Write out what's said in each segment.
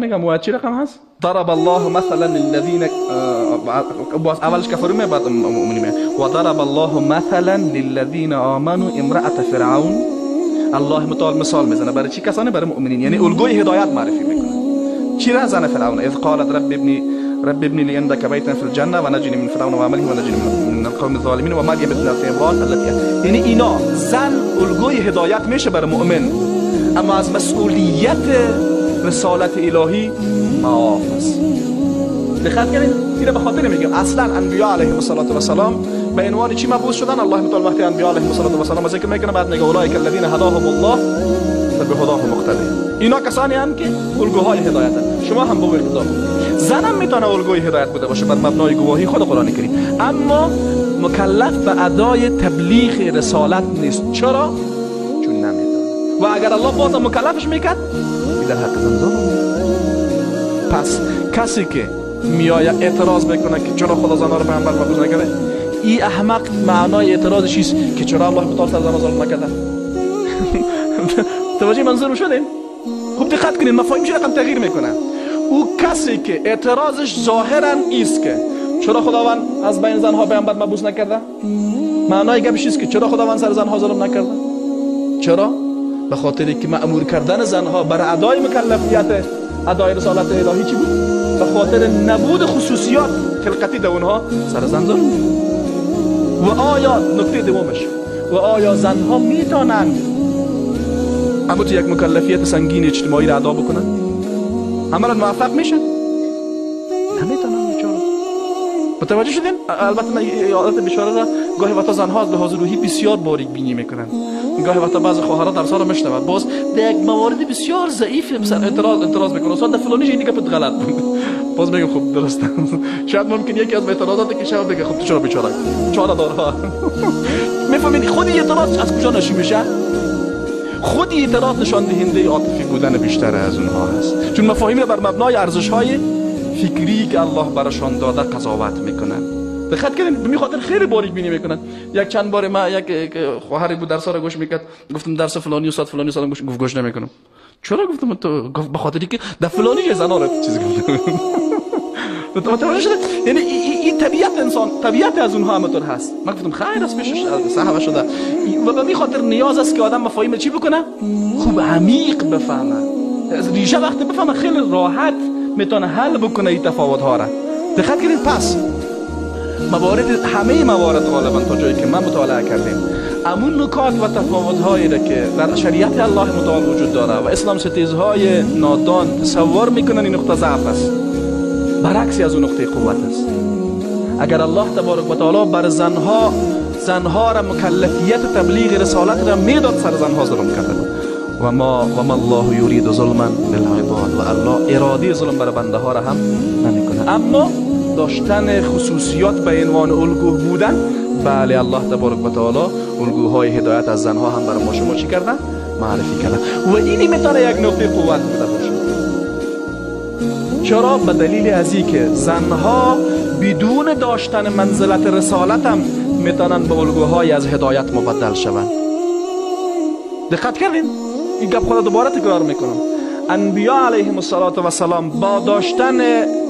میگم و چی رقم هست؟ ضرب الله مثلا للذین، اولش کفروا می بعد مؤمنین می. و ضرب الله مثلا للذین آمنوا امرأة فرعون. الله متعال مثال میزنه برای چی کسانی؟ برای مؤمنین، یعنی الگوی هدایت معرفی میکنه. چی را؟ زن فرعون. اذ قالت رب ابني لي عندك بيتا في الجنة ونجني من فرعون وعمله ونجني من القوم الظالمين ومريم ابنة عمران التي. یعنی اینا زن الگوی هدایت میشه برای مؤمن، اما از مسئولیت رسالت الهی معاف است. دقت کنید، اینو به خاطر میگم اصلا انبیا علیهم الصلاة والسلام به عنوان چی مبعوث شدن؟ الله متعال وقتی انبیا علیهم الصلاة والسلام ذکر میکنه بعد میگه اولئک الذین هداهم الله فبهداه مقتدی. اینا کسانی هستند که الگوهای هدایت هستند. شما هم به او اقتدا کنید. زنم میتونه الگوی هدایت بوده باشه بر مبنای گواهی خود قرآن کریم، اما مکلف به ادای تبلیغ رسالت نیست. چرا؟ چون نمیتونه. و اگر الله باز مکلفش میکرد در حق زن ظلم. پس کسی که میآید اعتراض بکنه که چرا خدا زنها رو پیامبر مبعوث نکرده، این احمق معنای اعتراضش است که چرا الله متعال سر زنها ظلم نکرده. توجه منظور شدیم؟ خوب دقت کنید، مفاهیم چه رقم تغییر میکنه. او کسی که اعتراضش ظاهرا ایست که چرا خداوند از بین زنها پیامبر مبعوث نکرده، معنای گپش است که چرا خداوند سر زنها ظلم نکرده. چرا؟ به خاطر که مأمور کردن زنها بر ادای مکلفیت ادای رسالت الهی چی بود؟ به خاطر نبود خصوصیات خلقتی در اونها سر زن ظلم. و آیا نکته دومش، و آیا زنها میتونند اما تو یک مکلفیت سنگین اجتماعی را ادا بکنن؟ عملا موفق میشن؟ نمیتونن بیچاره. متوجه شدین؟ البته من عادت بیچاره را گاهی وقتا زنها از لحاظ روحی بسیار باریک بینی میکنن. گاهی وقتا بعض خواهرها درس ها را میشنوند، باز در یک موارد بسیار ضعیف مثلا اعتراض میکنن، استاد در فلانی این گپت غلط بود. باز میگم خب درست. شاید ممکن یکی از اعتراضات که شاید بگه خب تو چرا بیچاره چاره داره. میفهمین خود اعتراض از کجا ناشی میشه؟ خود اعتراض نشان دهنده عاطفی بودن بیشتر از اونها هست، چون مفاهیم را بر مبنای ارزش های فکری که الله براشان داده قضاوت میکنن. دقت کنین، به خاطر خیلی باریک بینی میکنن. یک چند بار ما یک خواهری بود درس را گوش میکرد، گفتم درس فلانی استاد فلانی استاد گوش، گفت گوش نمیکنم. چرا؟ گفتم تو، گفت به خاطری که در فلانی جای زنا را چیز گفتم. متوجه شده؟ یعنی این طبیعت انسان، طبیعت از اونها همطور هست. من گفتم خیر است، پیشش صحبه شده. و به می خاطر نیاز است که آدم مفاهیم چی بکنه؟ خوب عمیق بفهمه، از ریشه وقتی بفهمه خیلی راحت میتونه حل بکنه این تفاوت ها را. دقت کنید. پس موارد، همه موارد غالبا تا جایی که من مطالعه کردیم، امون نکات و تفاوت هایی را که در شریعت الله متعال وجود داره و اسلام ستیزهای نادان تصور میکنن این نقطه ضعف است، برعکسی از اون نقطه قوت است. اگر الله تبارک و تعالی بر زنها را مکلفیت تبلیغ رسالت را میداد، سر زنها ظلم کرده بود. و ما الله یرید ظلما للعباد، و الله اراده ظلم بر بنده ها را هم نمیکنه. اما داشتن خصوصیات به عنوان الگو بودن، بله الله تبارک و تعالی الگوهای هدایت از زنها هم برای ما شما چی کردن؟ معرفی کردن. و اینی میتونه یک نقطه قوت بوده باشه. چرا؟ به دلیل از که زنها بدون داشتن منزلت رسالت هم میتونن به الگوهای از هدایت مبدل شوند. دقت کردین؟ این گپ خود دوباره تکرار میکنم. انبیا علیهم الصلاة والسلام با داشتن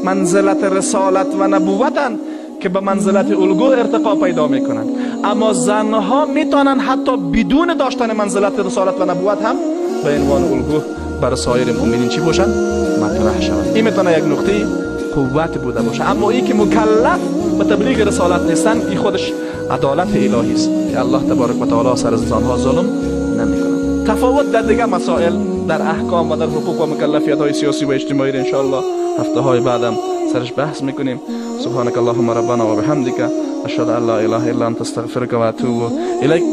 منزلت رسالت و نبوتن که به منزلت الگو ارتقا پیدا میکنن، اما زنها میتونن حتی بدون داشتن منزلت رسالت و نبوت هم به عنوان الگو برای سایر مؤمنین چی باشن؟ مطرح شوند. این میتونه یک نقطه قوت بوده باشه. اما این که مکلف به تبلیغ رسالت نیستن، این خودش عدالت الهی است که الله تبارک و تعالی سر زنها ظلم نمیکنه. تفاوت در دیگه مسائل، در احکام و در حقوق و مکلفیت های سیاسی و اجتماعی ان شاء الله هفته های بعدم سرش بحث میکنیم. سبحانك اللهم ربنا و بحمدک، اشهد ان لا اله الا انت، استغفرك و اتوب الیک.